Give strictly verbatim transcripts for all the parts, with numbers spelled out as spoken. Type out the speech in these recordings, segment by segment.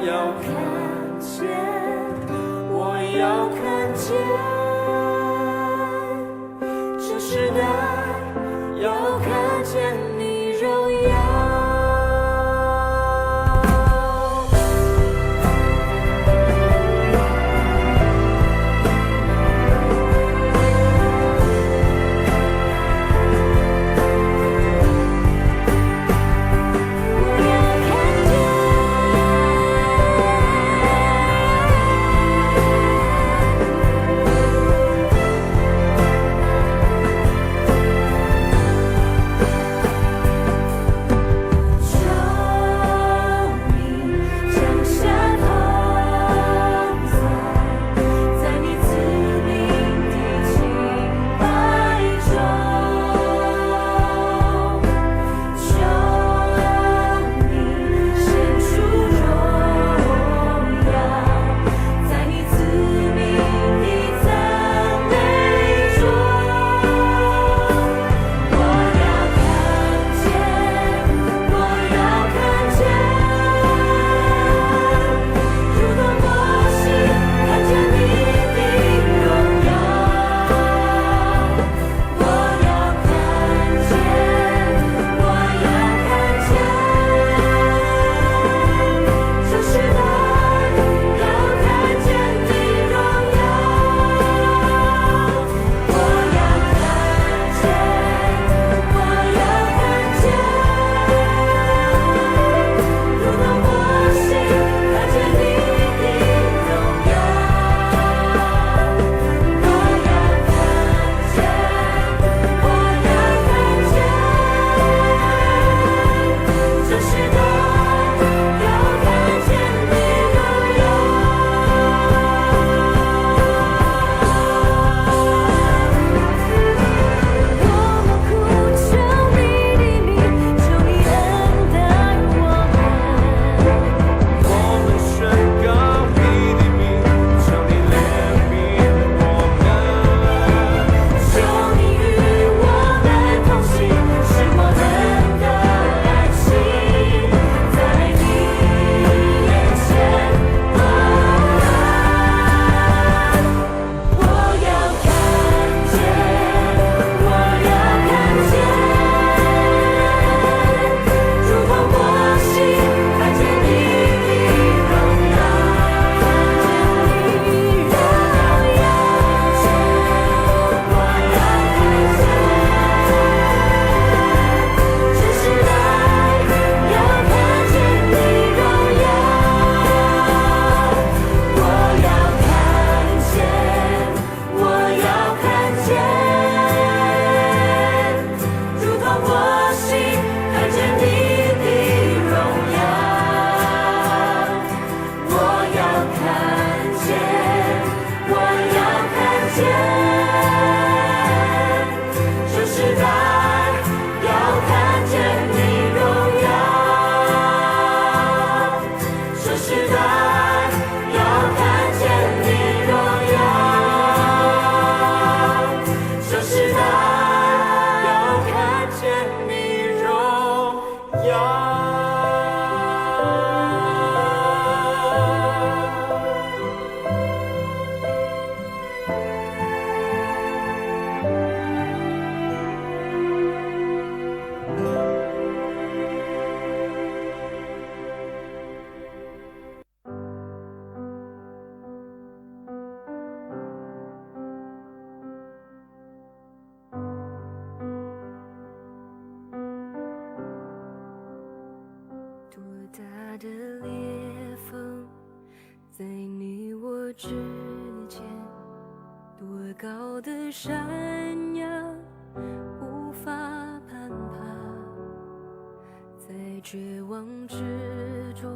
要看见，我要看见，这时代要看见你荣耀。多大的裂缝，在你我之间，多高的山崖，无法攀爬。在绝望之中，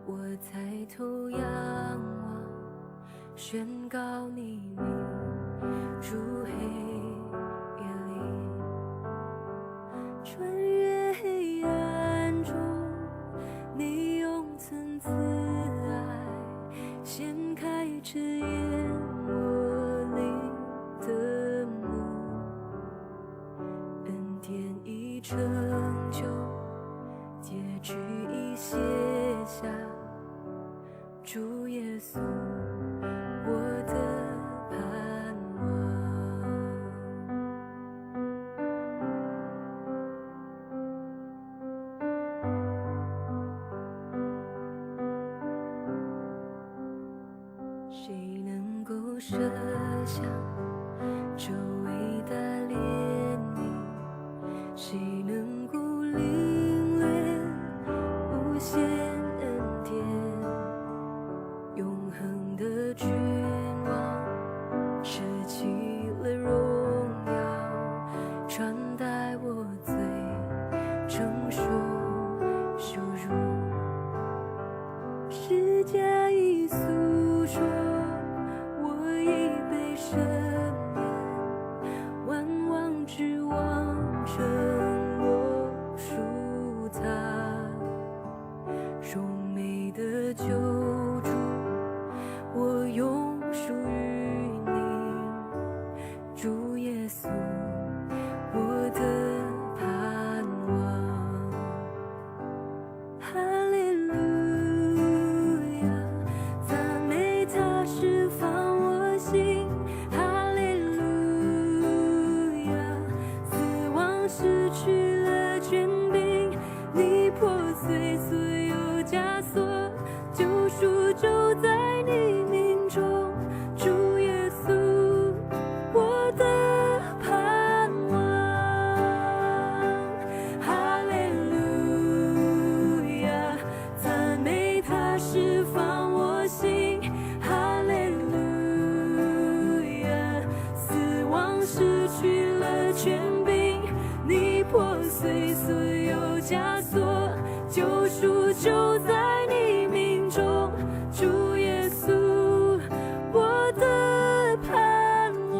我抬头仰望，宣告你名，主黑夜里，穿越黑暗中，你用慈爱掀开这淹没灵的幕。恩典已成就，结局已写下，主耶稣，我的盼望。谁能够设想这伟大怜悯？谁能够领略无限恩典？永恒的君王，舍弃了荣耀，穿戴我罪，承受羞辱。十架已诉说，我已被赦免，万王之王称我属他。 荣美的救主，我永属于你。主耶稣，我的盼望。哈利路亚，赞美他释放我心。哈利路亚，死亡失去了权柄， 你破碎所有枷锁，救赎就在你名中。主耶稣，我的盼望。哈利路亚，赞美他释放我心。哈利路亚，死亡失去了权柄，你破碎所有枷锁，救赎就在你名中。主耶稣，我的盼望。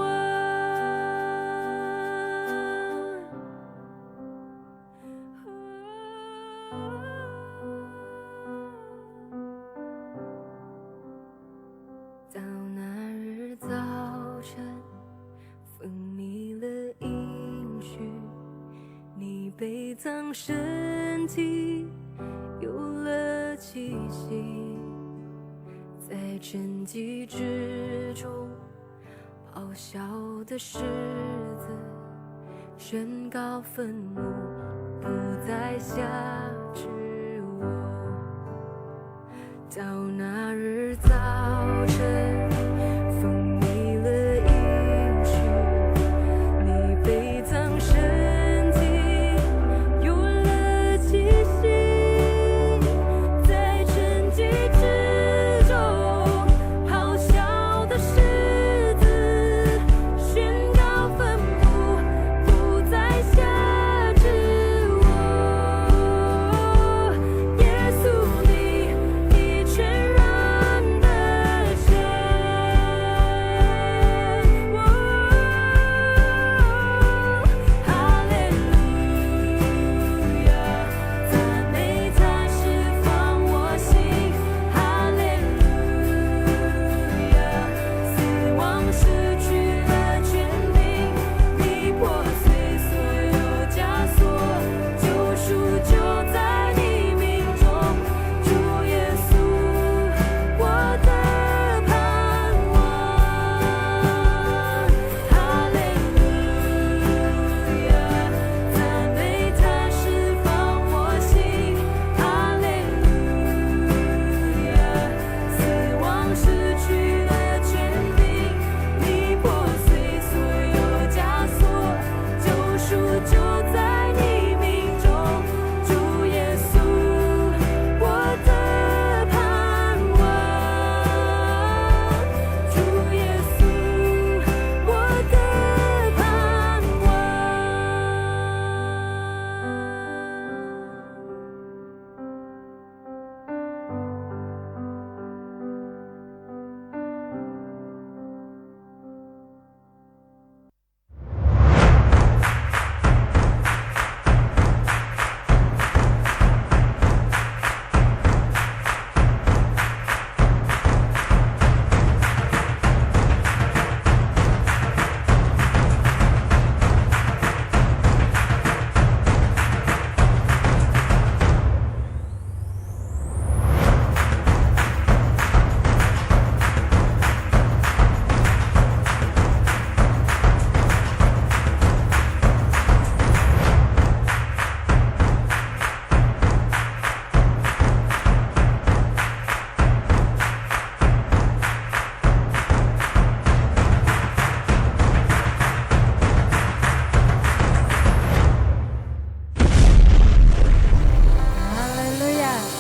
到那日早晨，风迷了音讯，你悲惨身体有了气息，在沉寂之中，咆哮的狮子宣告坟墓不再辖制我。 到那日早晨，风迷了音讯，你悲惨身体有了气息，在沉寂之中，咆哮的狮子宣告坟墓不再辖制我。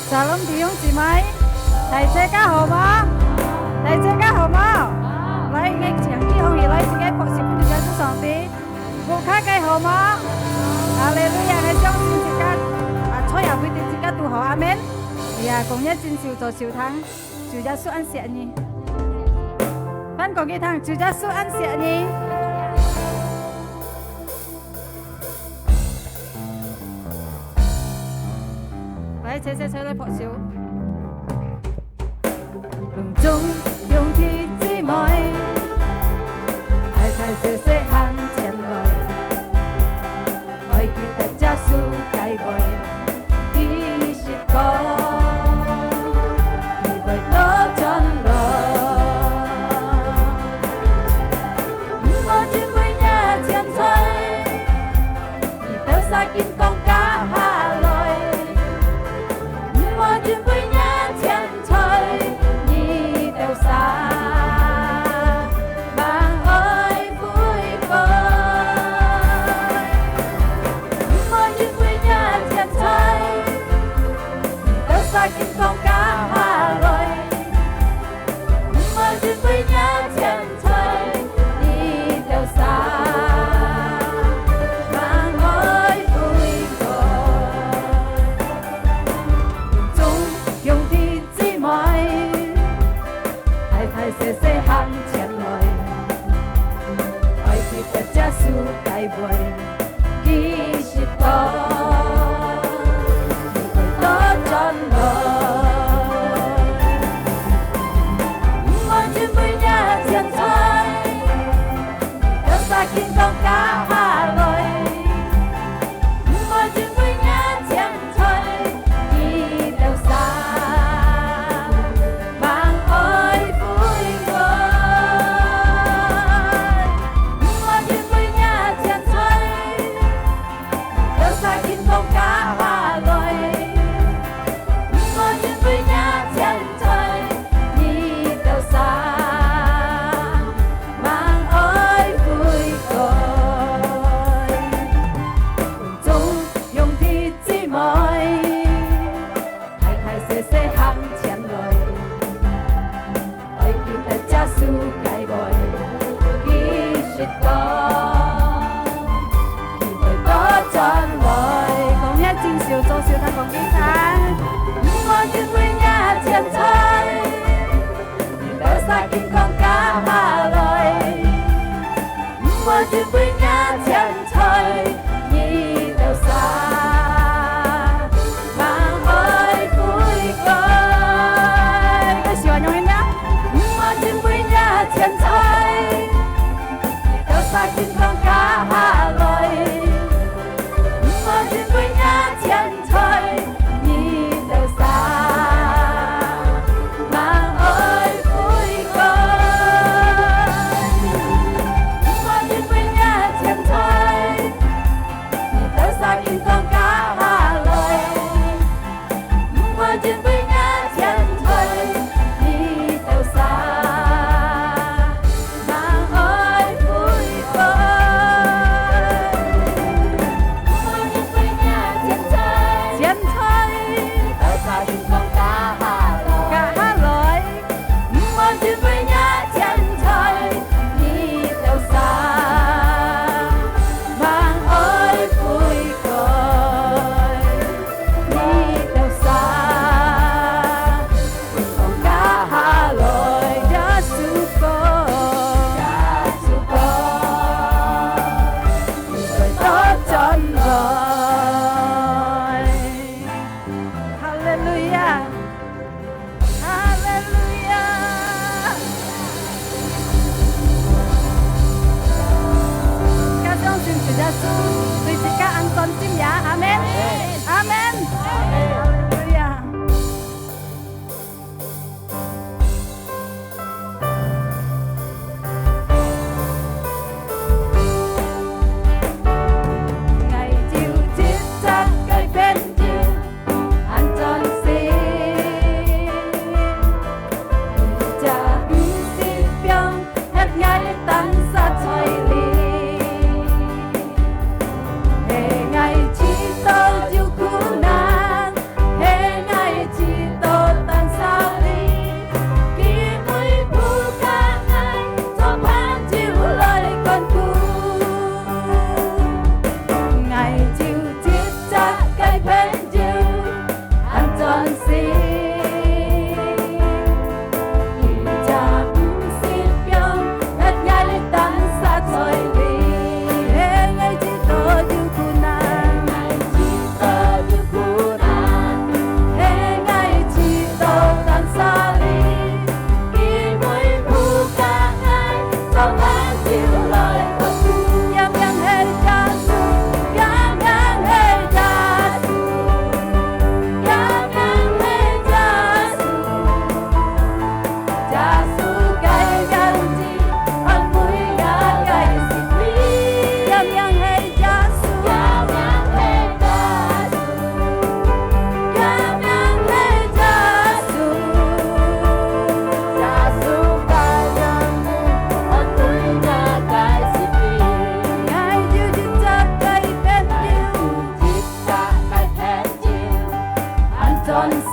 Shalom，弟兄姊妹，大自家好無？大自家好無？來，𠊎請弟兄姊妹來，自家拍手分主耶穌上帝，屋下个好無？哈利路亞！𠊎相信自家，啊，在座位个自家都好，阿門。哎呀，講也真受，做受聽，主耶穌恁惜你。翻講佢聽，主耶穌恁惜你。 來，齊齊齊來拍手。眾兄弟姊妹，大大細細行前來，愛記得耶穌个話，佢識講，佢會倒轉來。毋好準備若錢財， 你兜儕緊講甲下來，毋好準備若錢財，你兜儕吂愛悔改。毋好準備若錢財，你兜儕緊講甲下來， 毋好準備若錢財，你兜儕吂愛悔改。眾兄弟姊妹，大大細細行前來，愛記得耶穌个話。 佢識講，佢會倒轉來。毋好準備若錢財，你兜儕緊講甲下來。毋好準備若錢財，你兜儕吂愛悔改。毋好準備若錢財， 你兜儕緊講甲下來，毋好準備若錢財，你兜儕吂愛悔改。眾兄弟姊妹， 大大細細行前來，愛記得耶穌个話，佢識講，佢會倒轉來。講若真受，做受聽講佢聽。毋好準備若錢財，你兜儕緊講甲下來。 毋好準備若錢財，你兜儕吂愛悔改。該時候仰般呢？毋好準備若錢財，你兜儕緊講甲下來。毋好準備若錢 財，你兜儕吂愛悔改。毋好準備若錢財，你兜儕緊講甲下來。毋好準備若錢財，你兜儕 吂愛悔改。毋好準備若錢財，錢財，你兜儕緊講甲下來。甲下來。毋好準備若錢財，你兜儕吂愛悔改。你兜儕 講甲下來，耶穌講，耶穌講，佢會倒轉來。哈利路亞，哈利路亞！自家相信主耶穌對自家恁專心呀，阿門，阿門，哈利路亞！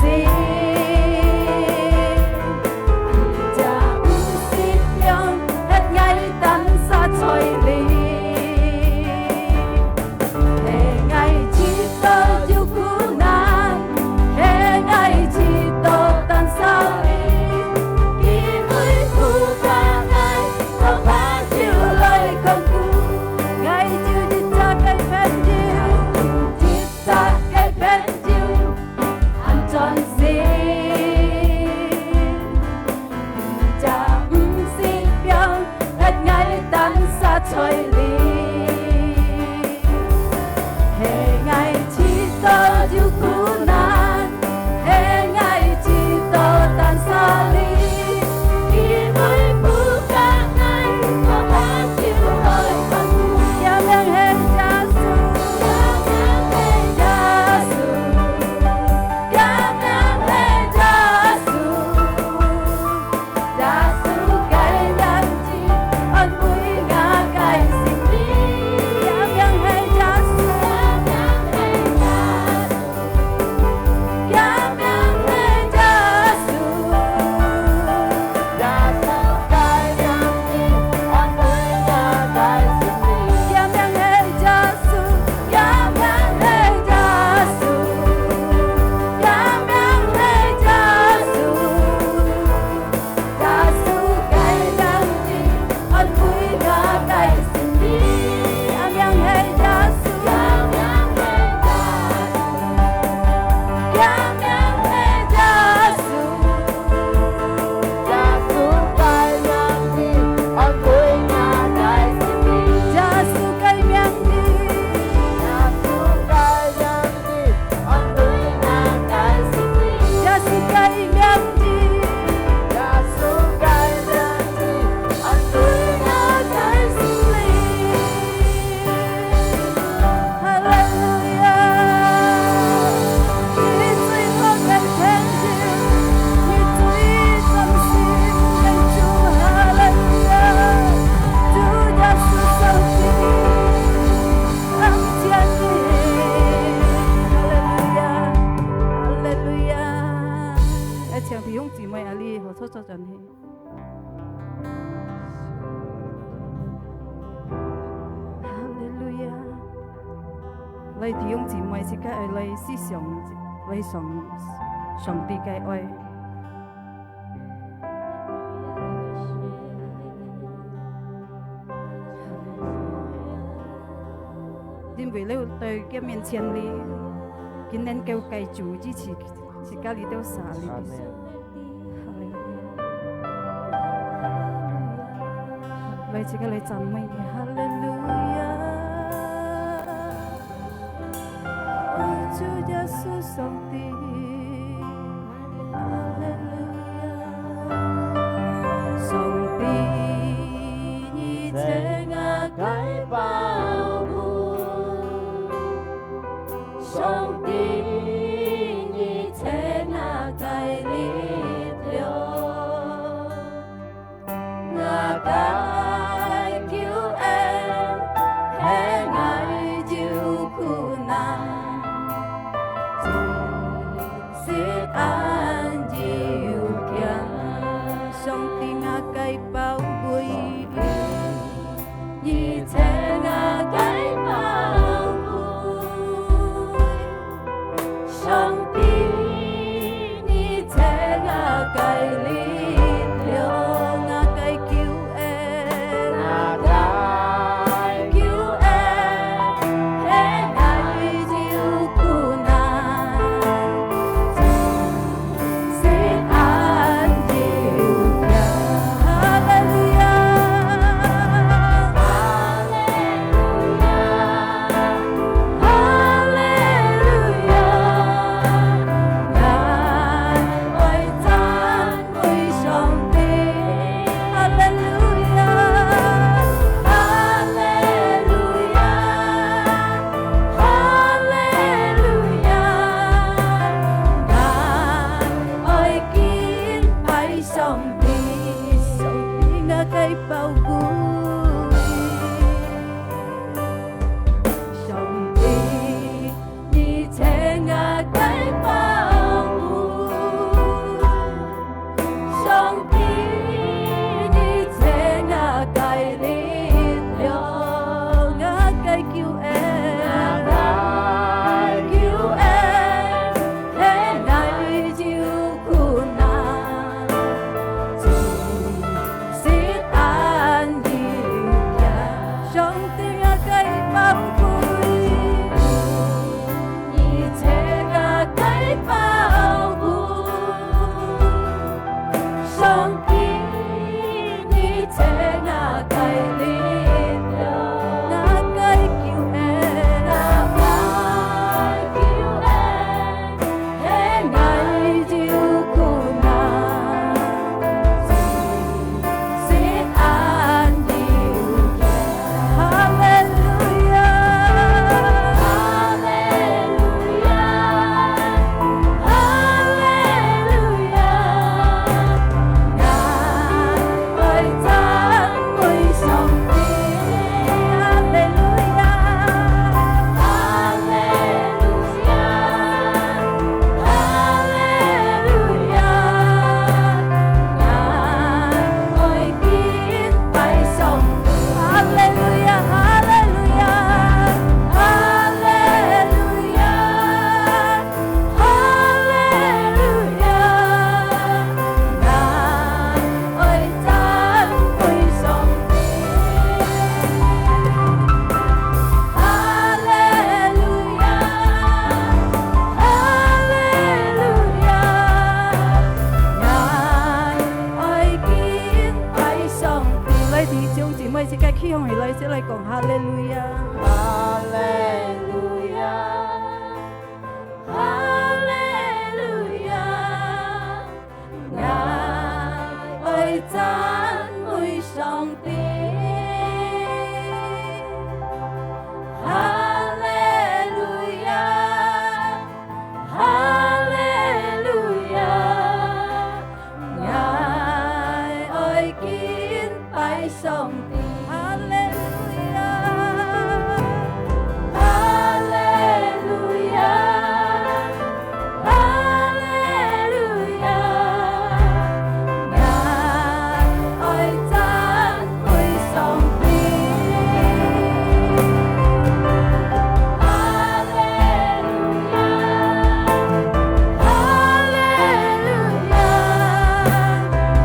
心，這毋是放忒𠊎單儕在這。係𠊎知道有苦難，係𠊎知道單儕你，因為不怕𠊎，都怕就來看顧。𠊎就一隻个朋友，一隻个朋友，恁專心。 這毋是放忒𠊎單儕在這，係𠊎知道有苦難，係𠊎知道單儕你，因為不怕𠊎，都怕就來看顧。這名係耶穌，這名係耶穌。 這名係耶穌，耶穌个名字安慰𠊎个心靈。這名係耶穌，這名係耶穌，這名係耶穌。 耶穌个名字安慰𠊎个心靈。這名係耶穌，這名係耶穌，這名係耶穌。耶穌个名字安慰𠊎个心靈。這名係耶穌，這名係耶穌，這名係耶穌。 耶穌个名字安慰𠊎个心靈。耶穌个名字，耶穌个名字安慰𠊎个心靈。耶穌个名字，耶穌个名字安慰𠊎个心靈。 哈利路亞！你最好个朋友，你最忠心个主，哈利路亞！主耶穌上帝，感謝你，哈利路亞，哈利路亞！來，請弟兄姊妹啊，你好，坐坐轉去。 哈利路亞！來，弟兄姊妹，自家愛來思想，來想上帝个愛。因為了在佢面前哩，佢能夠个主支持 自家裡兜儕哩。阿們。哈利路亞！來，自家來讚美你，哈利路亞！哦，主耶穌上帝，哈利路亞！上帝，你係𠊎个保護。 上帝，你係𠊎个力量，𠊎个救恩，係𠊎有苦難，總係恁有驚。上帝，𠊎个保衛。 你係𠊎个保護，上帝，你係𠊎个力量，𠊎个救恩，𠊎个救恩，係𠊎有苦難。來講哈利路亞。哈利路亞，哈利路亞，𠊎愛讚美上帝。哈利路亞，哈利路亞， 𠊎愛敬拜上帝。哈利路亞，哈利路亞，哈利路亞，𠊎愛讚美上帝。哈利路亞， 哈利路亞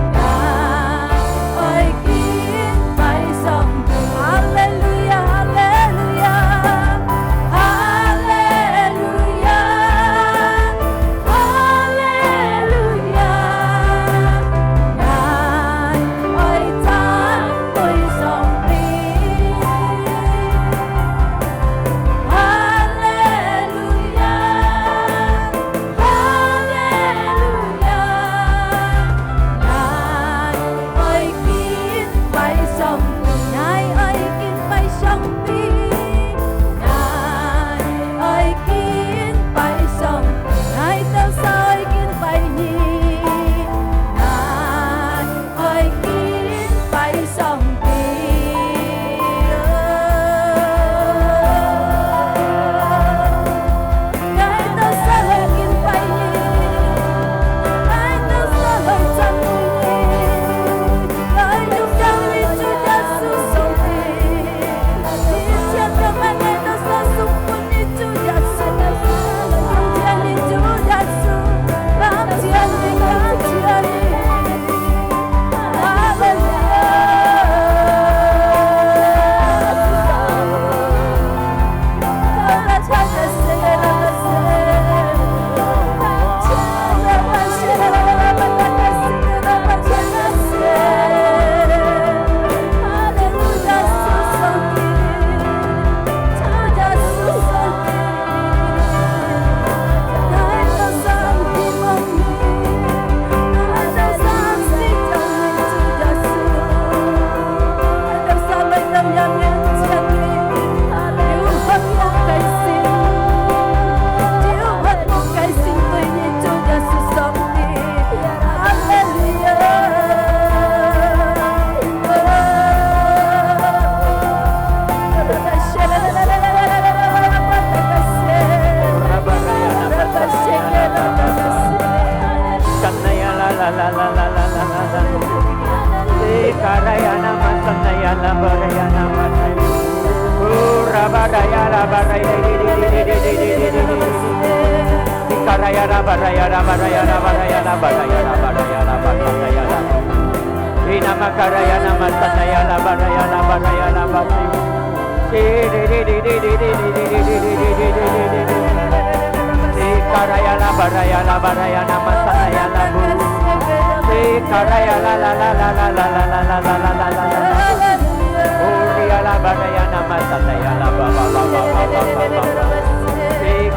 ，𠊎愛敬拜上帝。哈利路亞，哈利路亞，哈利路亞，哈利路亞，𠊎愛讚美上帝。 哈利路亞，哈利路亞，𠊎愛敬拜上帝，𠊎愛敬拜上帝，𠊎愛敬拜上帝，𠊎兜儕愛敬拜你，𠊎 愛敬拜上帝。𠊎兜儕來敬拜你，𠊎兜儕來讚美你，𠊎兜儕來主耶穌上帝。 一切榮耀𠊎兜所送分你，主耶穌。感謝你，主耶穌，感謝你，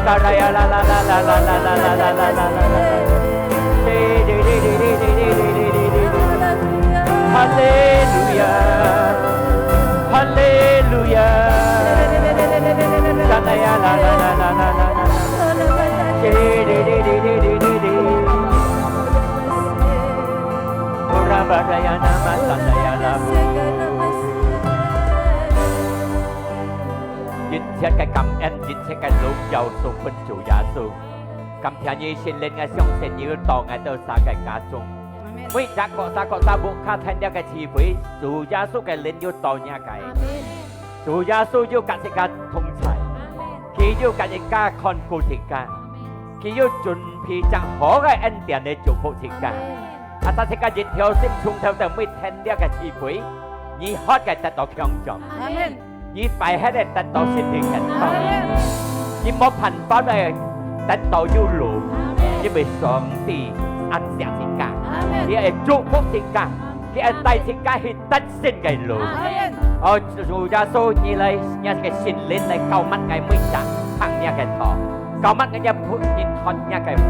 感謝你。哈利路亞。哈利路亞，哈利路亞。一切个感恩，一切个榮耀送分主耶穌。感謝你，聖靈，𠊎相信你有到𠊎兜儕个家中。阿們。每隻各儕各儕屋下聽這个聚會，主耶穌个靈有到若个。阿們。主耶穌有甲自家同在。阿們。佢有甲自家看顧自家。阿們。佢有準備隻好个恩典來祝福自家。阿們。啊，大自家一條心從頭到尾聽這个聚會，你渴个得到強壯。阿們。 你敗忒个得到身體健康。阿們。你無辦法个得到有路，阿們。因為上帝恁惜自家，阿們。佢愛祝福自家。阿們。佢愛帶自家去得勝个路。阿門。哦，主耶穌，你來，你个聖靈來膏抹𠊎每隻聽你个道，膏抹𠊎也分人看你个話。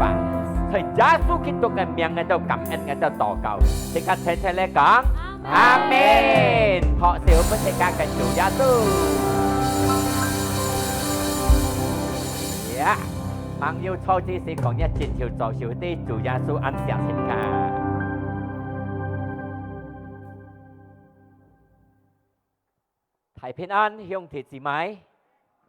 在耶穌基督个名，𠊎兜感恩，𠊎兜禱告，自家齊齊來講，阿門。拍手分自家个主耶穌。呀，朋友坐之時講，你真就做手對主耶穌恁惜自家。 大平安，兄弟姊妹。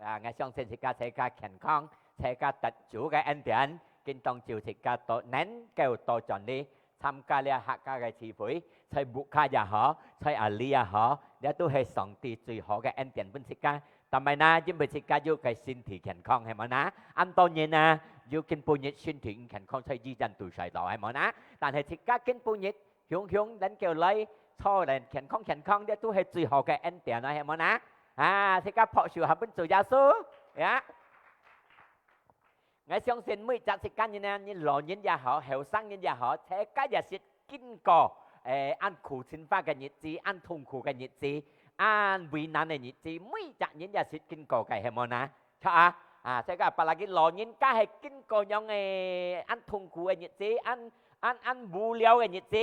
啊，𠊎相信自家，自家健康，自家得主个恩典，今當晝自家都能夠到這裡參加這客家个聚會，在屋下也好，在哪裡也好，這都係上帝最好个恩典分自家。但係呢，因為自家有个身體健康，係無呢？恁多人啊，有今晡日身體毋健康，在醫院肚睡到，係無呢？但係自家今晡日 雄雄能夠來坐等健康健康，這都係最好个恩典啊，係無呢？啊，自家拍手下分主耶穌，呀！𠊎相信每隻自家人呢，你老人也好，後生人也好，自家也係經過，誒，恁苦情化个日子，恁痛苦个日子，恁為難个日子，每隻人也係經過个，係無呢？ 著啊，啊，這个apalagi老人家係經過樣个恁痛苦个日子，恁，恁，恁無聊个日子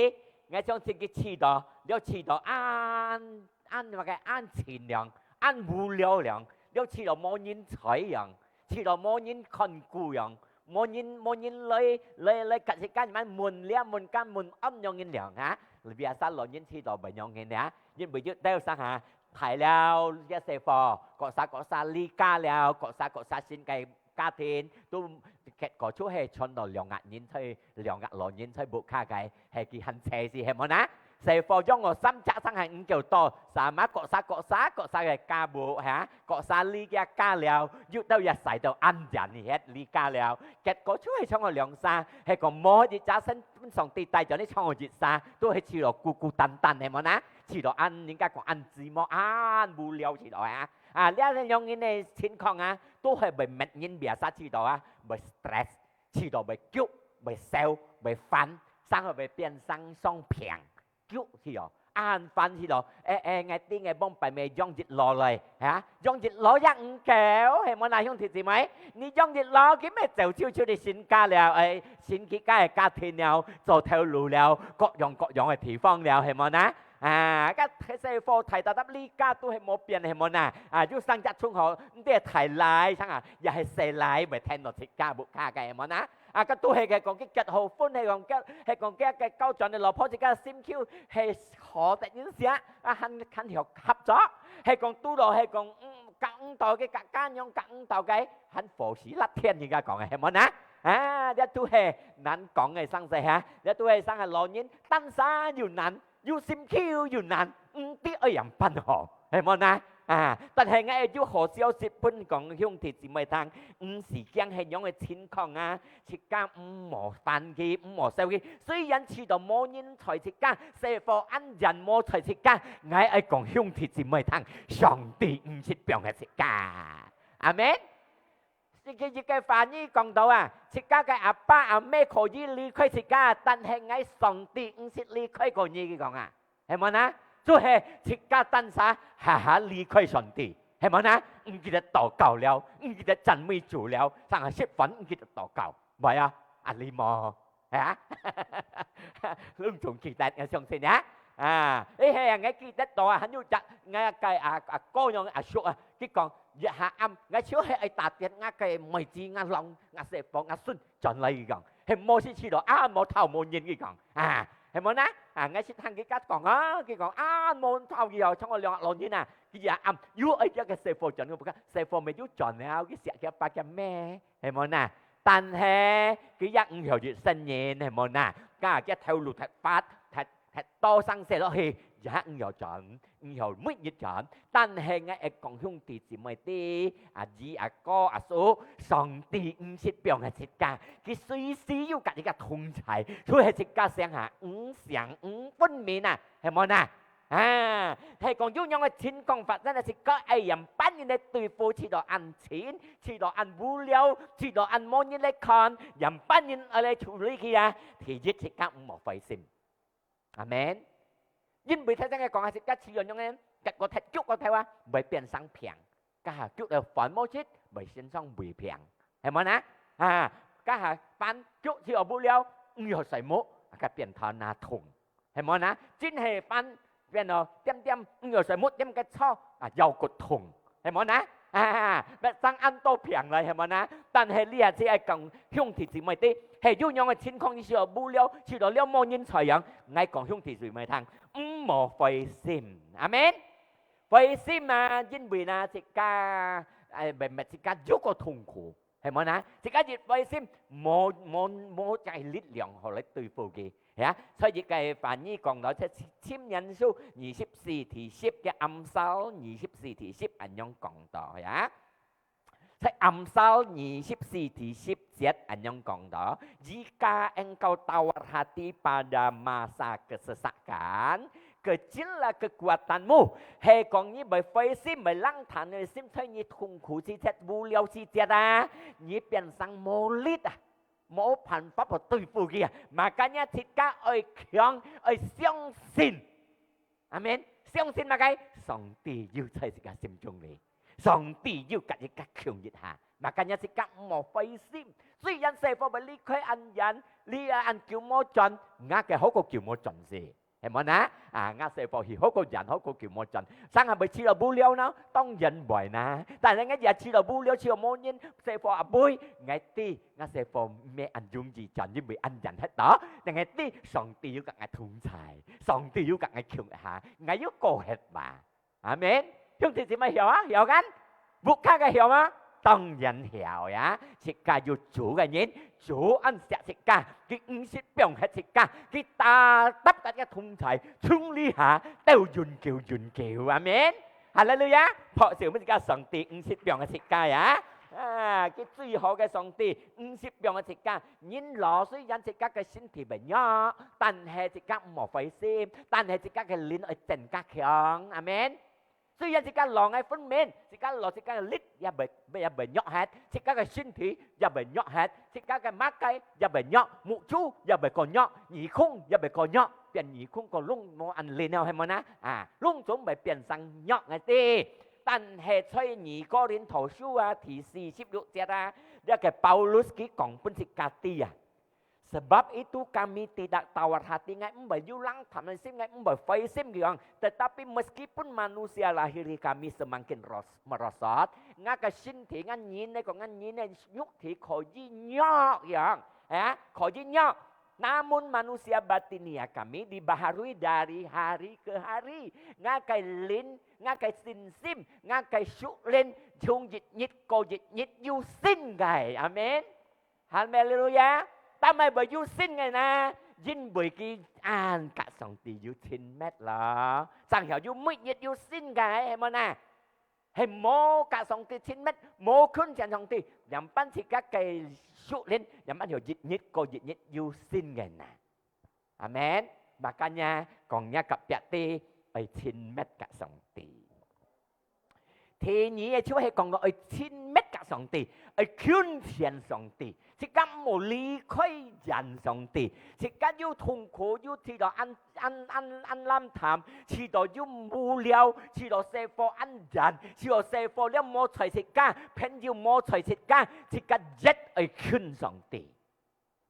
，𠊎相信佢試著，了試著恁，恁麼个，恁清涼，恁無聊涼，了試著無人睬樣，試著無人看顧樣，無人，無人來，來，來，甲自家慢問了問甲問安樣个涼啊，biasa老人試著毋樣个啊，因為有兜生啊， 大了，這細貨，各儕各儕離家了，各儕各儕新个家庭，都結果就係傳到兩個人在，兩個老人在屋下个，係佢還細時，係無呢？細貨養到三隻生還毋夠多，sama各儕各儕各儕个家務，哈，各儕離个家了，又到也使到恁遠去，離家了，結果就係像个兩儕，係講無一隻身分上帝帶轉去，像个一儕，都係試著孤孤單單，係無呢？試著恁，人家講恁寂寞，恁無聊試著啊！ 啊，這兩人个情況啊，都係會搣人biasa試著啊，會stress，試著會急，會愁，會煩，生活會變生傷病，急試著，恁煩試著。誒，誒，𠊎知𠊎望擺乜養一老來，哈？養一老也毋夠，係無哪，兄弟姊妹？你養一老，佢乜走就就你新家了，誒，新佢家个家庭了，做頭路了，各樣各樣个地方了，係無哪？ 啊，該細貨大搭搭離家都係無變，係無哪？啊，又生隻蟲好，毋知係大倈，生啊，也係細倈，會跈到自家屋下个，係無哪？啊，該都係个講佢結好婚，係講佢，係講佢个交轉个老婆，自家心臼係好得人惜，啊，還，還合，合作，係講堵到，係講，嗯，夾毋到个，夾，夾樣夾毋到个，還火喜辣天，人家講个，係無哪？啊，這都係難講个生死哈，這都係生个老人，單儕又難。 又心臼又難，毋知愛仰般好，係無哪？啊，但係𠊎有好消息分講兄弟姊妹聽，毋使驚係仰个情況啊，自家毋好煩佢，毋好愁佢。雖然試著無人睬自家，細貨恁遠無睬自家，𠊎愛講兄弟姊妹聽，上帝毋識放忒自家。阿門。 一個，一個話語講到啊，自家个阿爸阿姆可以離開自家，但係𠊎上帝毋識離開過你，佢講啊，係無哪？就係自家單儕下下離開上帝，係無哪？毋記得禱告了，毋記得讚美主了，成下食飯毋記得禱告，毋係啊？恁樣無？ 係啊？你毋總記得，𠊎相信啊。啊，誒，係啊，𠊎記得到啊，還有隻，𠊎个阿，阿哥樣阿叔啊，佢講，一下暗，𠊎就係愛打電𠊎个妹子、𠊎郎、𠊎細婆、𠊎孫轉來，佢講，係無事試著，啊，無頭無面，佢講，啊，係無哪？啊，𠊎識聽佢家講啊，佢講，啊，無頭佢哦，像𠊎兩個老人啊，佢也暗，又愛叫个細婆轉，佢講，細婆乜又轉了，佢惜佢爸佢姆。 係無哪？但係佢也毋曉一生人，係無哪？該佢頭路忒發，忒，忒多生事落去，也毋曉轉，毋曉每日轉。但係𠊎愛講兄弟姊妹知，阿姨、阿哥、阿叔，上帝毋識放忒自家，佢隨時有甲自家同在，所以自家想下，毋想毋分明啊，係無哪？ 啊，係講有樣个情況發生个時，該愛仰般人來對付，試著恁親，試著恁無聊，試著恁無人來看，仰般人愛來處理佢啊？第一，自家毋好灰心。阿門。因為頭先个講啊，自家試著仰仔，結果忒久个頭啊，會變成病。該下久了煩無食，會身上會病，係無呢？啊，該下飯久試著無聊，毋曉睡目，該變頭那痛，係無呢？真係飯變到點點，毋曉睡目點个錯，啊，腰骨痛，係無呢？啊，變成恁多病來，係無呢？但係這下只係講兄弟姊妹知，係有樣个情況，你試著無聊，試著了無人睬樣，𠊎講兄弟姊妹聽，毋好灰心。阿們。灰心啊，因為呢，自家，哎，乜，乜自家有個痛苦，係無呢？自家一灰心，無，無，無這力量好來對付佢，呀。所以這个翻譯講到，這箴言書二十四第十个暗梢，二十四第十恁樣講到，呀。 在暗梢二十四第十節恁樣講到，jika engkau tawar hati pada masa kesesakan, kecillah kekuatanmu。係講你會灰心，會冷淡个心，在你痛苦時節、無聊時節啊，你變成無力啊，無辦法去對付佢啊。Makanya自家愛強，愛相信。阿們。相信麼个？上帝有在自家心中裡。 上帝有甲一甲強一下，makanya自家毋好灰心。雖然細貨會離開恁遠，你啊恁久無轉，𠊎个好過久無轉是，係無呢？啊，𠊎細貨去好過遠，好過久無轉，成下會試著無聊呢？當然會呢。但係𠊎也試著無聊，試著無人，細貨也會，𠊎知，𠊎細貨毋係恁容易轉，因為恁遠忒多。但係知上帝有甲𠊎同在，上帝有甲𠊎強一下，𠊎有過忒嘛。 阿們。兄弟姊妹，曉啊？曉kan？屋下个曉嗎？當然曉呀！自家有主个人，主恁惜自家，佢毋識放忒自家，佢tetap甲自家同在，從這下到永久永久。阿們。哈利路亞！拍手分自家，上帝毋識放忒自家呀！啊，佢最好个上帝，毋識放忒自家。 人老雖然自家个身體會弱，但係自家毋好灰心，但係自家个靈愛增加強。阿們。雖然自家老，𠊎分明，自家老，自家个力也會，也會弱忒，自家个身體也會弱忒，自家个麼个也會弱，目珠也會過弱，耳空也會過弱，變耳空過聾，無恁靈了，係無呢？啊，攏總會變成弱个知。但係在二哥林多書啊，第四十六節啊，這个Paulus佢講分自家知啊， Sebab itu kami tidak tawar hati，𠊎毋會有冷淡个心，𠊎毋會灰心，佢講。Tetapi meskipun manusia lahiriah kami semakin ros-merosot，𠊎个身體，𠊎人呢，講𠊎人呢，肉體可以弱樣，啊，可以弱。Namun manusia batiniah kami dibaharui dari hari ke hari。𠊎个靈，𠊎个信心，𠊎个屬靈，從一日過一日有新个。阿們。 哈利路亞！做麼个會有新个呢？因為佢恁甲上帝有親密咯，正曉有每日有新个，係無呢？係無甲上帝親密，無近前上帝，仰般自家个屬靈，仰般曉一日過一日有新个呢？阿們。Makanya講若隔壁知，愛親密甲上帝。 第二个就係講到愛親密甲上帝，愛近前上帝，自家毋好離開遠上帝。自家有痛苦，有試著恁，恁，恁，恁冷淡，試著有無聊，試著細貨恁遠，試著細貨了無睬自家，朋友無睬自家，自家越愛近上帝。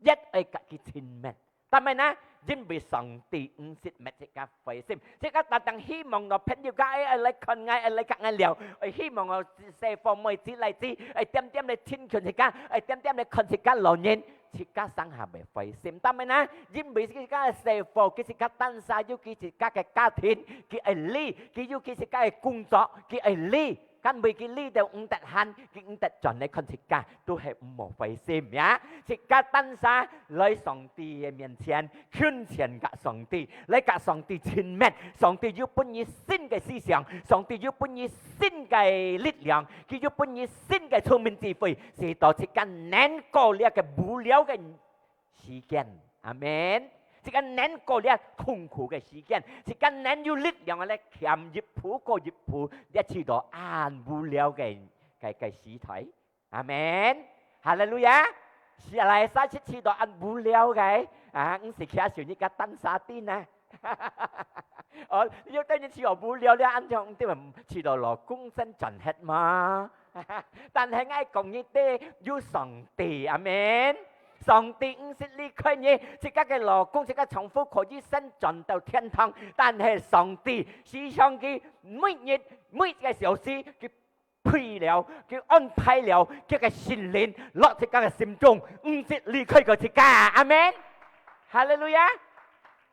越愛甲佢親密。做麼个呢？因為上帝毋識搣自家灰心，自家單單希望个朋友家，哎，哎，來看𠊎，哎，來甲𠊎尞，哎，希望个細貨妹子來子，哎，點點來親近自家，哎，點點來看自家老人，自家成下會灰心。做麼个呢？因為自家个細貨，佢自家單儕有佢自家个家庭，佢愛理，佢有佢自家个工作，佢愛理。 Kan會佢理到毋得閒，佢毋得轉來看自家，都係毋好灰心呀。自家單儕來上帝个面前，近前甲上帝，來甲上帝親密。上帝有分你新个思想，上帝有分你新个力量，佢有分你新个聰明智慧，使到自家能過這个無聊个時間。阿們。自家能過這痛苦个時間，自家能有力量个來徛一步過一步，這試著恁無聊个，个，个時代。阿們。哈利路亞。係啊，來，啥事試著恁無聊个？啊，毋使徛手，你个單儕定啊。哦，有兜人試著無聊了，恁樣對嘛，試著老公先賺忒嘛。但係𠊎講你兜有上帝，阿門。上帝毋識離開你，自家个老公、自家丈夫可以先轉到天堂，但係上帝時常佢每日每個小時佢配了，佢安排了，佢个聖靈落自家个心中，毋識離開過自家。阿門。哈利路亞！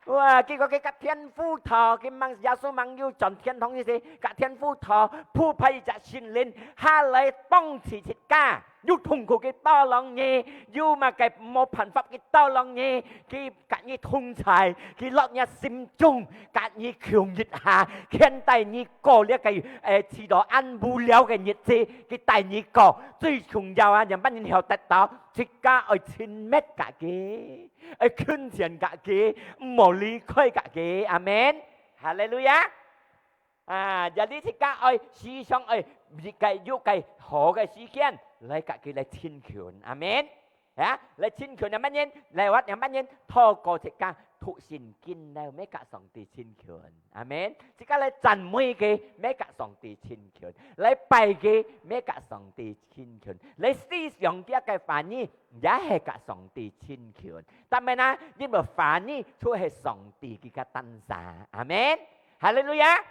哇，結果佢甲天父討，佢吂耶穌吂有轉天堂意思，甲天父討，鋪排一隻聖靈下來幫助自家。有痛苦个tolong你，有麼个無辦法个tolong你，佢甲你同在，佢落你心中，甲你共一下，牽帶你過這个，誒，試著恁無聊个日子，佢帶你過。最重要啊，仰般人曉得到，自家愛親密甲佢，愛近前甲佢，毋好離開甲佢。阿門。哈利路亞！啊，jadi自家愛時常愛一個有個好个時間來甲佢來親近。阿門。啊，來親近仰般人，來活仰般人，透過自家讀聖經了，乜甲上帝親近。阿門。自家來讚美佢，乜甲上帝親近；來拜佢，乜甲上帝親近；來思想佢个話語，也係甲上帝親近。但係呢，因為話語就係上帝佢个單儕。阿門。哈利路亞！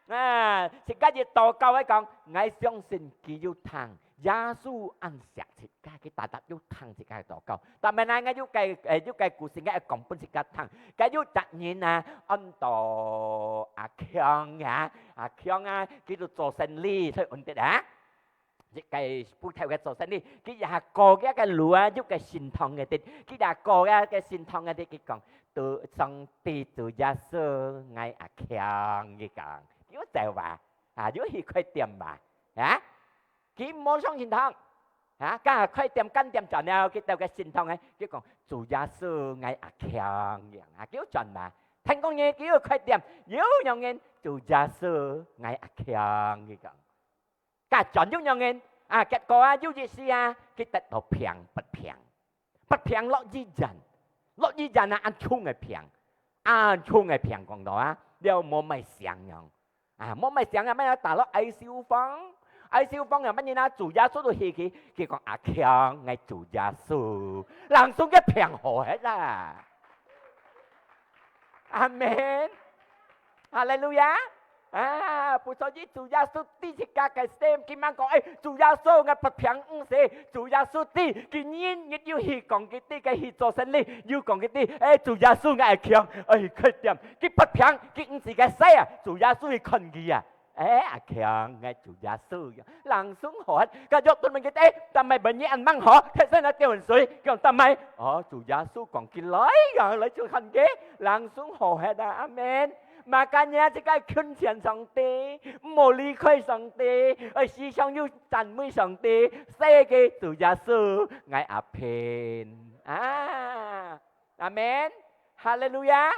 啊，自家一禱告來講，𠊎相信佢有聽。耶穌恁惜自家，佢tetap有聽自家个禱告。但係呢，𠊎有個，誒，有個故事，𠊎愛講分自家聽。該有隻人啊，安到阿強啊，阿強啊，佢就做生理，所以穩定啊。一個普通个做生理，佢也過佢个路啊，有個聖堂个地，佢也過佢个聖堂个地，佢講：「主上帝，主耶穌，𠊎阿強。」佢講，佢有走啊，啊，有去開店嘛，啊，佢無上聖堂，啊，該開店間店轉了，佢到个聖堂个，佢講：「主耶穌，𠊎阿強。」啊，佢有轉嘛，聽講呢，佢有開店，有樣人：「主耶穌，𠊎阿強。」佢講。 甲轉有樣人啊，結果啊，有一時啊，佢得到病，發病，發病落醫院，落醫院啊，恁重个病，恁重个病講到啊，了無麼聲樣，啊，無麼聲啊，乜要打落ICU房，ICU房啊，乜人啊，主耶穌都起佢，佢講：「阿強，𠊎主耶穌。」人送个病好忒啦。阿門。哈利路亞！啊，不所以主耶穌知自家个心，佢吂講：「誒，主耶穌，𠊎發病毋死。」主耶穌知，佢日日有去講佢知个去做生理，有講佢知：「誒，主耶穌，𠊎阿強，誒，開店。」佢發病，佢毋使个死啊，主耶穌去看佢啊。 誒，阿強，𠊎主耶穌，人送好忒，該約頓問佢：「誒，但係問你恁吂好，踢身啊，吊水。」佢講：「但係，哦，主耶穌講佢來啊，來就看佢，人送好忒啊。」阿門。Makanya自家近前上帝，毋好離開上帝，愛時常有讚美上帝，說个：「主耶穌，𠊎阿平。」啊， 阿門，哈利路亞！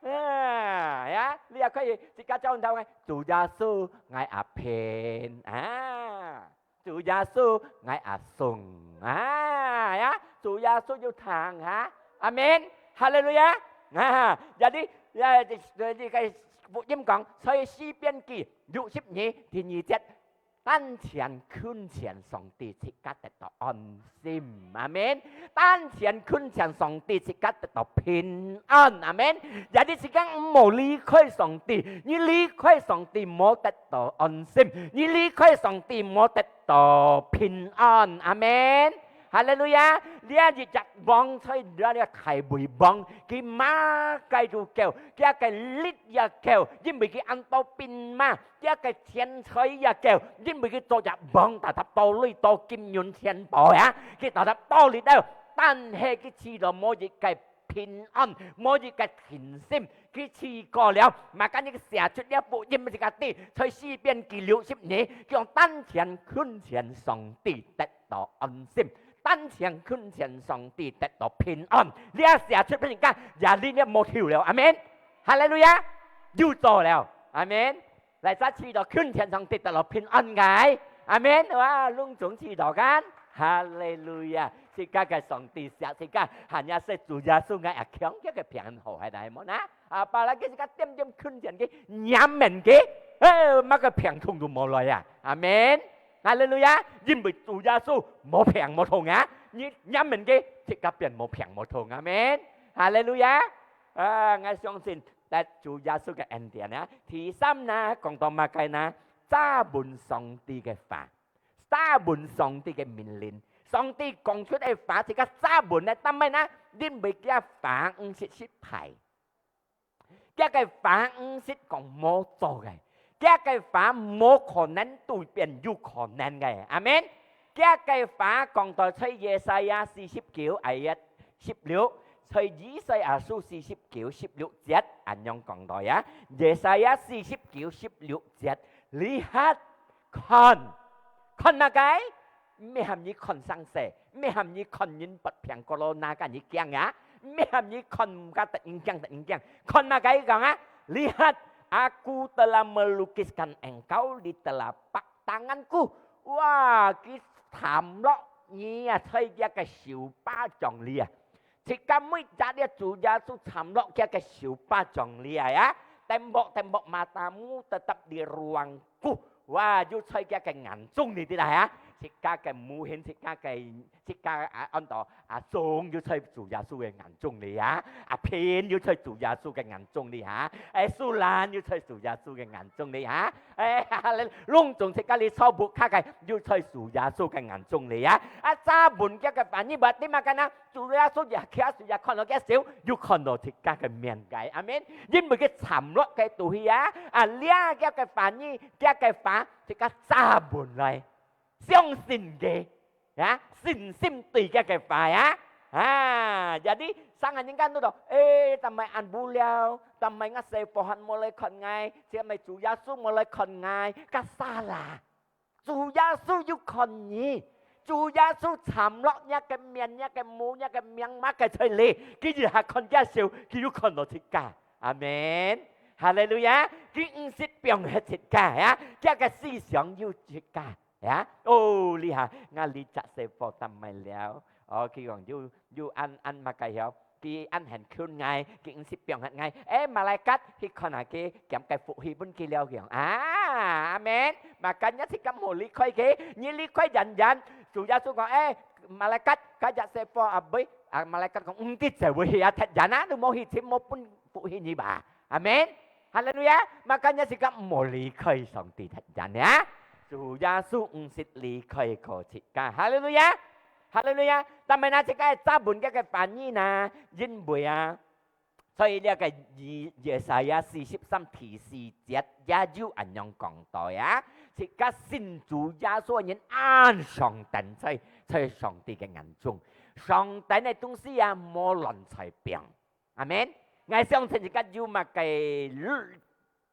啊，呀，你也可以自家講到个：「主耶穌，𠊎阿平。」啊，「主耶穌，𠊎阿松。」啊，呀，主耶穌有聽啊！阿門，哈利路亞！啊，jadi，呀，這，這个福音講，在詩篇記六十二第二節， 單淨近前上帝，自家得到安心。阿門。單淨近前上帝，自家得到平安。阿門。Jadi自家毋好離開上帝，你離開上帝無得到安心，你離開上帝無得到平安。阿門。哈利路亞！這一隻王在這个大衛王，佢麼个都夠，佢个力也夠，因為佢恁多兵馬， 佢个錢財也夠，因為佢做隻王，tetap多鐳多金銀錢寶呀，佢tetap多哩兜，但係佢試著無一個平安，無一個定心，佢試過了，makanya佢寫出這福音自家知，在詩篇記六十二，佢講單淨近前上帝得到安心，單淨近前上帝得到平安。這寫出分自家，jadi這無丟了，阿門。哈利路亞，有做了，阿門。 來，再試著近前上帝得到平安个。阿門。哇，攏總試著kan？哈利路亞！自家个上帝惜自家，還也惜主耶穌，𠊎也強，佢个病好，係哪無呢？啊，巴拉佢自家點點近前佢，黏門佢，哎，麼个病痛都無來啊！阿門！哈利路亞！因為主耶穌無病無痛啊，你黏門佢，自家變無病無痛。阿門！哈利路亞！啊，𠊎相信在主耶穌个恩典啊。第三呢，講到麼个呢？揸穩上帝个話。 揸穩上帝个命令。上帝講出个話，自家揸穩个，但係呢，因為佢个話毋識失敗，佢个話毋識講無做个，佢个話無可能對變有可能个。阿門。佢个話講到在Yesaya四十九ayat十六，在以賽亞書四十九十六節，恁樣講到呀。Yesaya四十九十六節，lihat， 看，看麼个？毋喊你看生死，毋喊你看人發病corona个你驚啊，毋喊你看毋个得人驚得人驚。看麼个講啊？Lihat, aku telah melukiskan engkau di telapak tanganku. 哇，佢參落你啊，在佢个手巴掌裡啊。 自家每隻這主耶穌參落佢个手巴掌裡啊，tembok-tembok matamu tetap di ruangku。哇，又在佢个眼中裡底啦啊，自家个目眩，自家个，自家啊，安到啊，總又在主耶穌个眼中裡啊，啊，病又在主耶穌个眼中裡啊，哎，受難又在主耶穌个眼中裡啊，哎，哈利，攏總自家裡所屋下个又在主耶穌个眼中裡啊，啊，揸穩佢个話語，berarti麼个呢？ 主耶穌也徛，也看到佢手，又看到自家个面个。阿門。因為佢站落个肚皮啊，啊，這个个話語，這个話，自家揸穩來，相信佢，啊，信心對佢个話啊。啊，jadi，生人家都講，誒，但係恁無聊，但係𠊎師傅還無來看𠊎，只係主耶穌無來看𠊎，該salah。 主耶穌有看你，主耶穌站落若个面、若个目、若个命麼个在裡，佢一下看佢手，佢有看到自家。阿門。哈利路亞！佢毋識放忒自家呀，佢个思想有自家呀。哦，這下，𠊎這隻師傅但係了。哦，佢講有，有恁，恁麼个曉？ 佢恁很近𠊎，佢毋識放忒𠊎。誒，malaikat去看下佢，撿个福氣分佢了，佢講。啊，阿門。Makanya自家莫離開佢，你離開遠遠。主耶穌講，誒，malaikat，該隻師傅啊，喂，啊，malaikat講，毋知就會去啊，忒遠啊，你莫去尋，莫分福氣你吧。阿門。哈利路亞。Makanya自家莫離開上帝忒遠啊。主耶穌毋識離開過自家。哈利路亞。 哈利路亞！但係呢，自家个揸穩个个話語呢，因為啊，所以這个以，Yesaya四十三第四節也有恁樣講到啊，自家信主耶穌个人恁上等在，在上帝个眼中，上等个東西啊，無亂在變。阿門。𠊎相信自家有麼个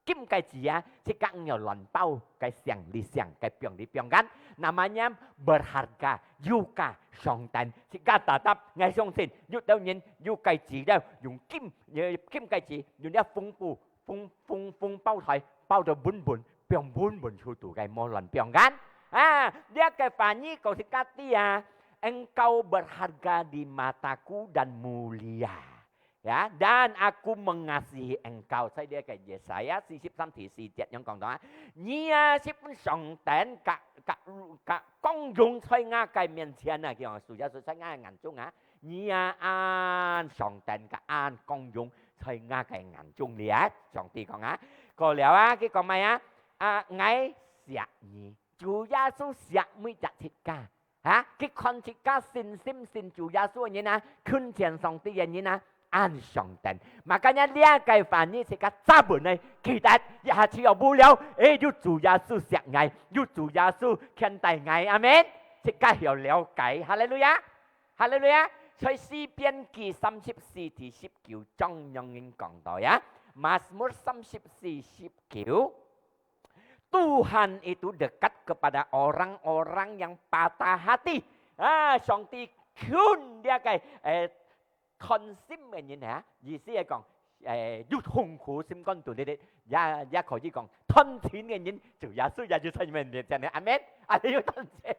金戒指啊，自家毋要亂包，該鑲裡鑲，該放裡放間。Namanya berharga，有價上等。自家tetap，𠊎相信，有兜人有戒指了，用金，呃，金戒指，用這紅布，紅，紅，紅包袋，包到穩穩，放穩穩出肚个，無亂放間。啊，這个話語講自家知啊，engkau berharga di mataku dan mulia。 Ya, dan aku mengasihi engkau。在這个Yesaya四十三第四節樣講到啊，你啊，十分上等，甲，甲，甲光榮在𠊎个面前啊，佢講，主耶穌在𠊎个眼中啊，你啊，恁上等，甲恁光榮在𠊎个眼中裡啊，上帝講啊，過了啊，佢講麼啊？啊，𠊎惜你，主耶穌惜每隻自家。 啊，佢看自家信心信主耶穌个人啊，近前上帝个人啊，恁上等。Makanya這个話語自家揸穩來，記得一下子哦無聊，誒，有主耶穌惜𠊎，有主耶穌牽帶𠊎，阿門。自家曉了解，哈利路亞，哈利路亞。在詩篇記三十四第十九章樣樣講到呀，Mazmur三十四十九。 Tuhan itu dekat kepada orang-orang yang patah hati。啊，上帝近這个，誒，斷心个人啊，意思係講，誒，有痛苦心肝肚裡，也，也可以講斷情个人，主耶穌也就在你們面前呢。阿門。啊，你有斷情。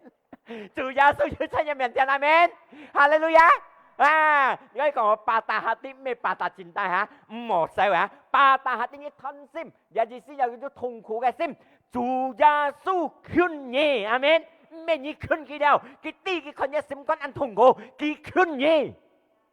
主耶穌就在你面前，阿門。哈利路亞！啊，你可以講我巴打哈的，毋係巴打真大哈，毋好笑啊，巴打哈的你貪心，也就是有一種痛苦个心，主耶穌近你，阿門。毋係你近佢了，佢知佢看你心肝恁痛苦，佢近你。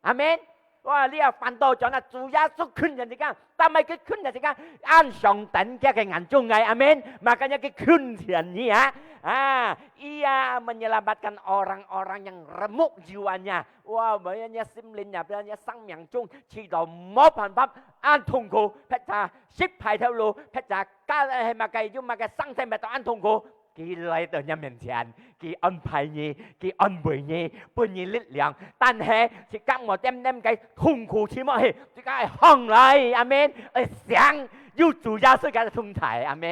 阿門。哇，你也煩到轉啊，主耶穌近前自家，但係佢近前自家，恁上等佢个眼中个，阿門。Makanya佢近前你啊，啊，ia menyelamatkan orang-orang yang remuk jiwanya。哇，每一日心靈入邊，一生命中，試到無辦法，恁痛苦，或者失敗頭路，或者家係麼个，有麼个生死，乜到恁痛苦。 佢來到你面前，佢安排你，佢安慰你，分你力量。但係自家無恬恬个痛苦，自家愛䟘來，阿門。愛醒，有主耶穌个同在，阿門。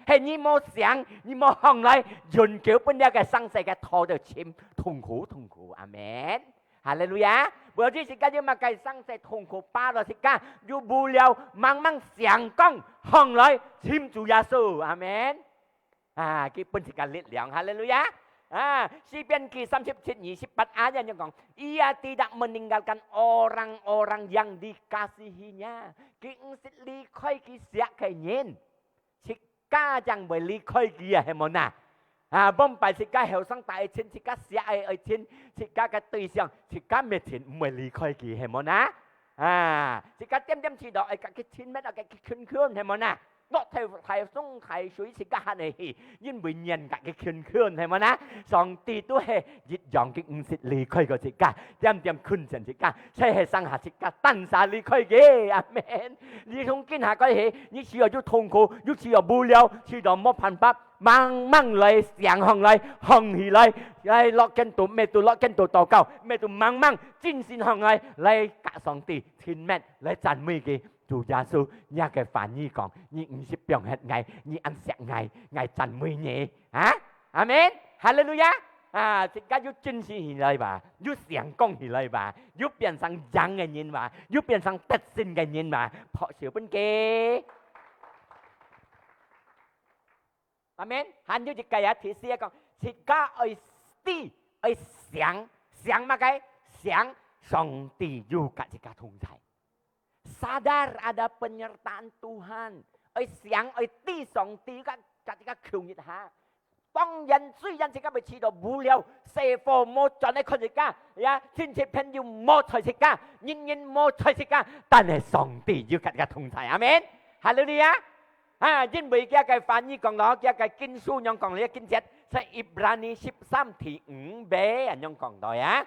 係你無醒，你無䟘來，永久分這个生死个拖到深，痛苦，痛苦，阿門。哈利路亞！無論自家有麼个生死痛苦，巴到自家有無聊，猛猛醒光，䟘來尋主耶穌，阿門。 啊，佢分自家力量，哈利路亞！啊，詩篇記三十七二十八啊，恁樣講，Ia tidak meninggalkan orang-orang yang dikasihinya。佢毋識離開佢惜个人，自家正會離開佢啊，係無呐？啊，往擺自家後生大愛情，自家惜个愛情，自家个對象，自家乜盡毋會離開佢，係無呐？啊，自家恬恬試到愛甲佢親密，愛甲佢近近，係無呐？ 落大大風大水自家還會去，因為人甲佢近近，係無呐？上帝都係一樣，佢毋識離開過自家，恬恬近前自家，誰係生下自家單儕離開佢，阿門。你從今下開始，你試著有痛苦，你試著無聊，試著無辦法，猛猛來醒䟘來，䟘起來，來落間肚，乜都落間肚禱告，乜都猛猛精神䟘來，來甲上帝親密，來讚美佢。 主耶穌，若个話語講，你毋識放忒𠊎，你恁惜𠊎，𠊎讚美你。啊？阿門。哈利路亞！啊，自家有精神起來吧，有成功起來吧，有變成贏个人吧，有變成得勝个人吧，拍手分佢。阿門。還有一个啊，第四个講，自家愛知，愛醒，醒麼个？醒上帝有甲自家同在。 Sadar ada penyertaan Tuhan，愛醒，愛知上帝甲，甲自家求一下。當然，雖然自家會試著無聊，細伙無轉來看自家，呀，親戚朋友無睬自家，人人無睬自家，但係上帝有甲自家同在。阿門。哈利路亞！啊，因為佢个話語講咯，佢个經書樣講咧，經節在Ibrani十三第五節恁樣講到呀。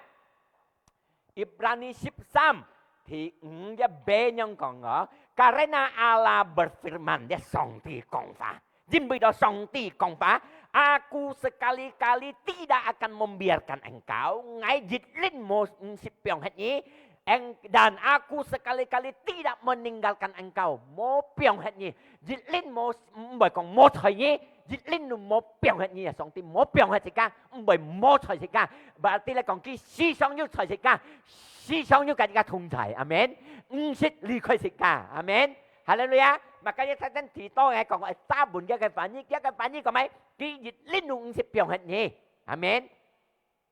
Ibrani十三第五个節恁樣講哦，Karena Allah berfirman，這上帝講話，因為到上帝講話，Aku sekali-kali tidak akan membiarkan engkau，𠊎一定無毋識放忒你，and，dan Aku sekali-kali tidak meninggalkan engkau，無放忒你，一定無，毋會講無睬你，一定都無放忒你啊！上帝無放忒自家，毋會無睬自家。Berarti來講，佢時常有睬自家， 時常有甲自家同在，阿門。毋識離開自家，阿門。哈利路亞！Makanya在這提到个講，愛抓穩佢个話語，佢个話語講咩？佢一定都毋識放忒你，阿門。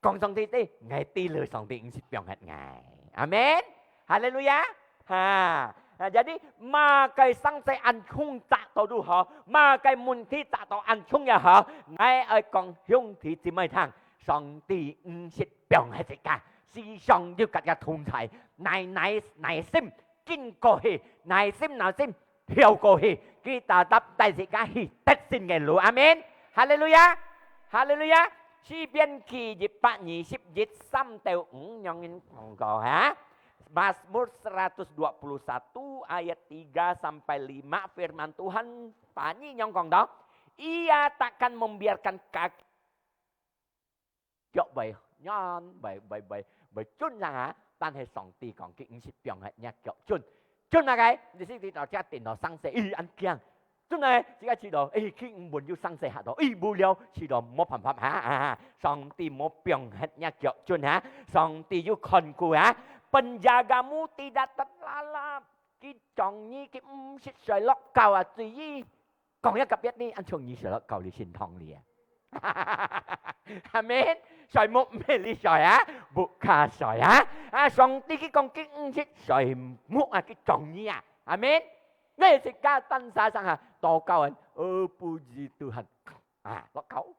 講上帝知，𠊎知了上帝毋識放忒𠊎，阿門。哈利路亞！哈，啊，jadi，麼个生死恁重，抓到都好，麼个問題抓到恁重也好，𠊎愛講兄弟姊妹聽，上帝毋識放忒自家，時常有甲自家同在，耐耐耐心經過去，耐心耐心跳過去，佢tetap帶自家去得勝个路。阿門。哈利路亞，哈利路亞。詩篇記一百二十一三到五恁樣講過哈。Mazmur seratus dua puluh satu ayat tiga sampai lima firman Tuhan，話語恁樣講到，Ia takkan membiarkan kaki 腳會軟，會，會，會，會準啦哈。但係上帝講，佢毋識放忒若腳準。準啊个，你識知道這電腦生死，咦，恁驚。準啊个，自家試到，誒，佢毋穩有生死嚇到，咦，無聊，試到無辦法哈，哈，哈。上帝無放忒若腳準哈，上帝有看顧哈。Penjagamu tidak terlelap，佢掌你，佢毋識睡落覺啊，注意。 講一個別呢，恁像你睡落覺你心痛哩啊。阿門。睡目毋係你睡啊，屋下睡啊。啊，上帝佢講佢毋識睡目啊，佢中意啊。阿門。你自家單儕上下，禱告啊，哦，puji Tuhan。啊，落口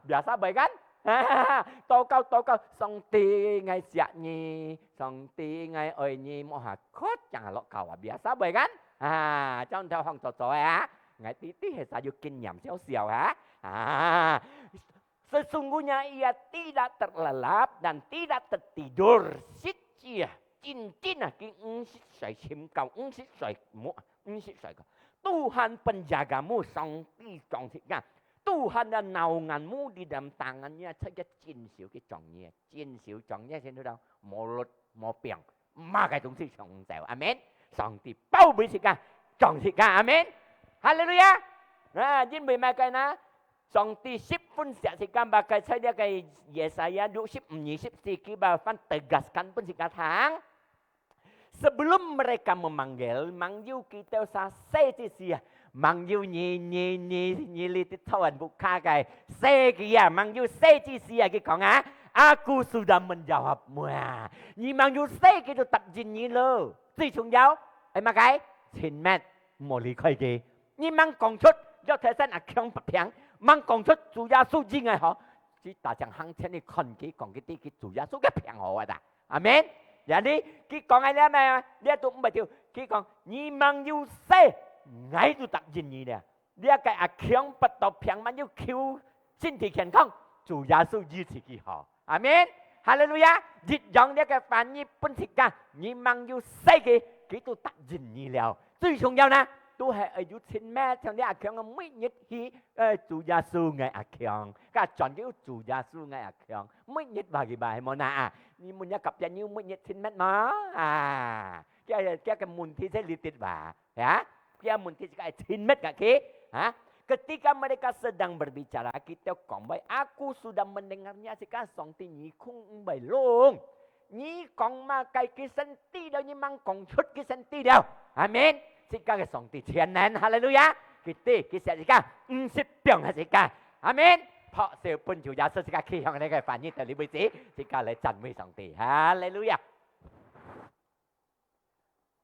，biasa會kan？禱告，禱告，上帝，𠊎惜你，上帝，𠊎愛你，莫下哭，正落口啊，biasa會kan？啊，將頭項做做啊，𠊎弟弟係啥有經驗少少啊，啊，sesungguhnya ia tidak terlelap dan tidak tertidur，實際啊，真正啊，佢毋識睡，睡覺，毋識睡目，毋識睡覺。Tuhan penjagamu，上帝掌自家。Tuhan的naunganmu di dalam tangan-Nya，自家真少去掌你，真少掌你，先知道，無律無病，麼个東西搶毋走。阿門。上帝保衛自家，掌自家。阿門。哈利路亞。啊，因為麼个呢？上帝十分惜自家，麼个在這个Yesaya六十五二十四，佢把翻tegaskan分自家聽。Sebelum mereka memanggil，吂有佢兜儕喊之時啊，吂有你你你你你的頭人屋下个喊佢啊，吂有喊之時啊，佢講啊，Aku sudah menjawabmu啊，你吂有喊佢就答應你咯。最重要，係麼个？親密，莫離開佢。你吂講出，要提升啊，強不平，吂講出主耶穌應該好，佢大聲行前去看佢，講佢知佢主耶穌个平好啊噠。 阿門。Jadi，佢講个這咩啊？這都毋係條。佢講，你吂有喊，𠊎就答應你了。這个阿強發到病，吂有求身體健康，主耶穌醫治佢好。阿門。哈利路亞。一樣這个話語分自家，你吂有喊佢，佢都答應你了。最重要呢，都係愛有親密，像這阿強个每日去，呃，主耶穌，𠊎阿強，佢轉叫主耶穌，𠊎阿強。 每日話佢話係無哪啊？你問一隔壁有每日親密無？啊，佢佢个問題在這滴話，呀？佢問題係該親密个佢，啊？Ketika mereka sedang berbicara，佢兜講話，Aku sudah mendengarnya，自家上帝耳空毋會聾。你講麼个佢先知了，你吂講出佢先知了。阿門。自家个上帝全能，哈利路亞。佢知，佢惜自家，毋識放下自家。 阿門。拍手分主耶穌，自家企向這个話語到這位置，自家來讚美上帝。哈利路亞！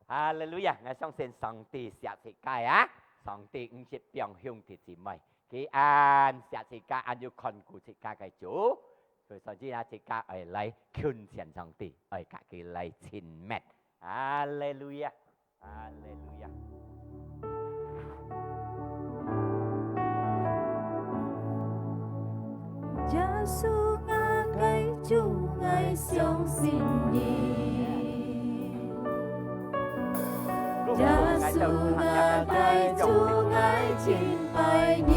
哈利路亞！𠊎相信上帝惜自家啊！上帝毋識放兄弟姊妹，佢恁惜自家，恁有看顧自家个主。所以啊，自家愛來近前上帝，愛佮佢來親密。哈利路亞！ 哈利路亞！耶穌，𠊎个主，𠊎相信你。耶穌，𠊎个主，𠊎敬拜你。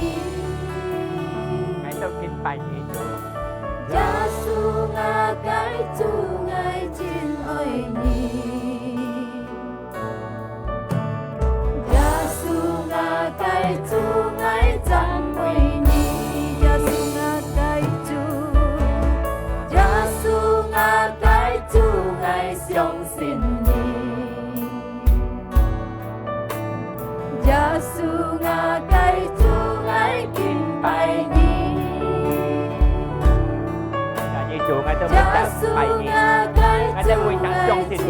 𠊎都敬拜你，主。耶穌，𠊎个主，𠊎真愛你。 耶穌，𠊎个主，𠊎讚美你。耶穌，𠊎个主，耶穌，𠊎个主，𠊎相信你。耶穌，𠊎个主，𠊎敬拜你。 耶穌，𠊎都會敬拜你，𠊎都會相信你。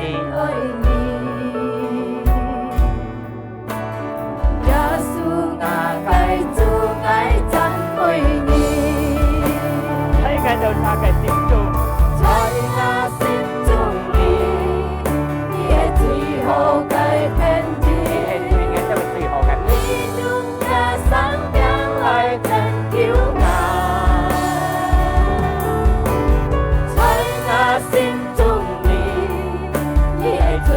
耶穌，𠊎个主，𠊎讚美你。在𠊎兜儕个心中，在𠊎心中裡，你係最好个天地。你係對𠊎兜最好个天地。 你用你个生命來拯救𠊎。在𠊎心中裡，你係最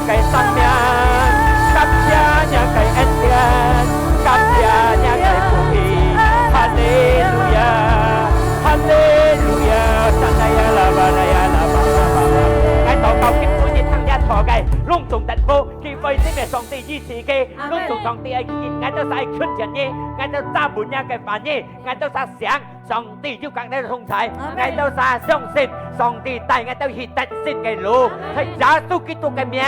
个生命，感謝你个恩典，感謝你个福气。哈利路亞，哈利路亞，上帝呀，拉巴拉呀，拉巴拉巴拉。𠊎祷告，今晡日聽這道个，攏總得福，佢會真个上帝醫治佢，阿門。攏總上帝愛醫治，𠊎兜儕愛近前你，𠊎兜儕分你个話語，𠊎兜儕想 上帝有佮𠊎兜同在，阿門。𠊎兜儕相信上帝帶𠊎兜去得勝个路。阿門。在耶穌基督个名，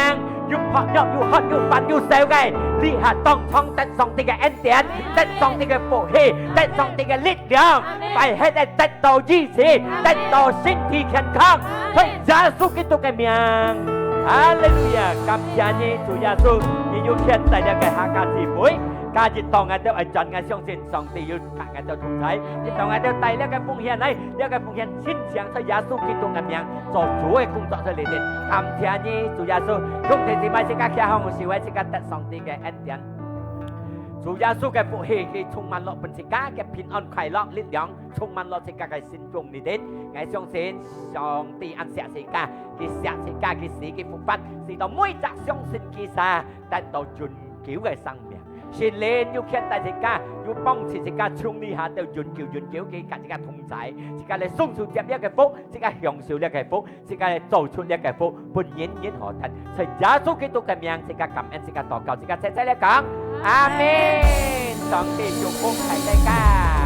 有薄弱、有渴、有煩、有愁个，這下當場得上帝个恩典，阿門。得上帝个福氣，得上帝个力量，阿門。快快个得到醫治，阿門。得到身體健康，阿門。在耶穌基督个名。哈利路亞！感謝你，主耶穌，你有牽帶這个客家聚會，今日當𠊎兜愛轉，𠊎相信上帝有 佮𠊎兜同在，你當𠊎兜帶這个奉獻來，這个奉獻親像在耶穌基督个名做主个工作在裡頭。感謝你，主耶穌，兄弟姊妹，自家企好，有時會自家得上帝个恩典。主耶穌个福氣，佢充滿落分自家个平安、快樂、力量，充滿落自家个心中裡頭。𠊎相信上帝恁惜自家，佢惜自家，佢死，佢復活，使到每隻相信佢儕得到永久个生命。 聖靈有牽帶自家，有幫助自家，從這下到永久永久，佢佮自家同在，自家來雙手接這个福，自家享受這个福，自家來做出這个福，分人人好得。在耶穌基督个名，自家感恩，自家禱告，自家齊齊來講，阿門。上帝祝福大家。